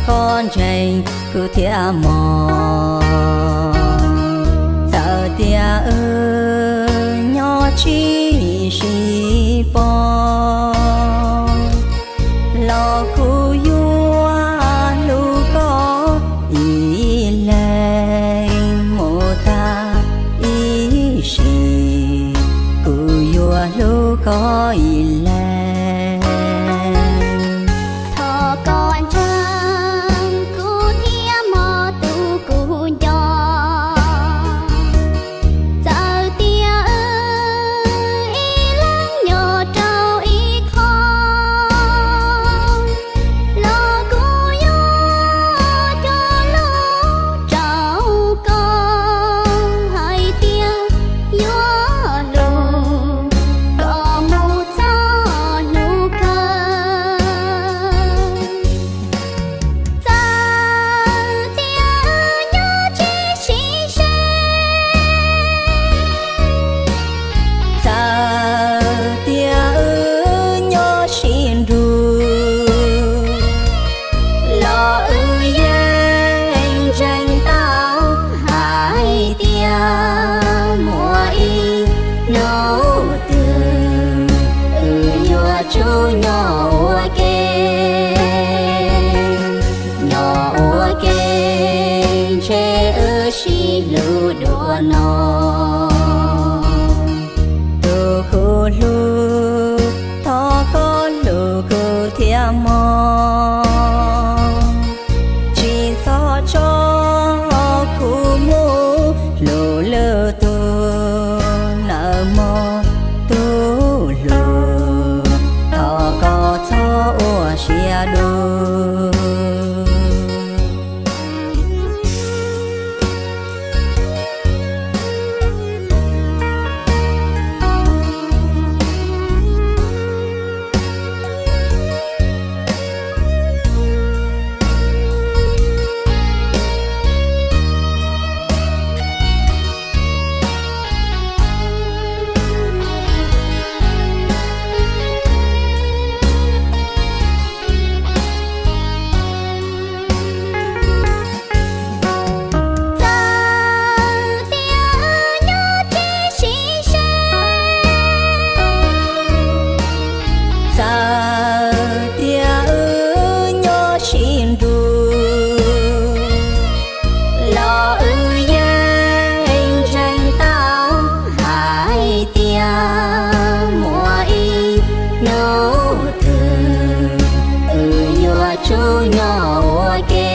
koj ntseeg kuv thiab mog. Txawm tias wb nyob tsis sib paub los kuv yuav hlub koj ib leeg mus tag ib sim, kuv yuav hlub koj ib leeg. Thov koj ntseeg kuv thiab mog tus kuv nco. Txawm tias wb ib leeg nyob rau ib qho los kuv yuav cog lus rau koj hais tias yuav hlub koj mus txog hnub kawg. Txawm tias wb nyob tsis sib ze, txawm tias wb nyob sib nrug los wb yeej ntseeg tau hais tias muaj ib hnub twg wb yuav tsum nyob ua ke, nyob ua ke ntshe wb sib hlub dua no. Tus kuv hlub, thov koj hlub kuv thiab mog, tsis txhob tso kuv mus hlub lwm tus nawb mog tus hlub, thov koj txhob ua siab dub. Txawm tias wb nyob tsis sib ze, txawm tias wb nyob sib nrug los wb yeej ntseeg tau hais tias muaj ib hnub twg wb yuav tsum nyob ua ke,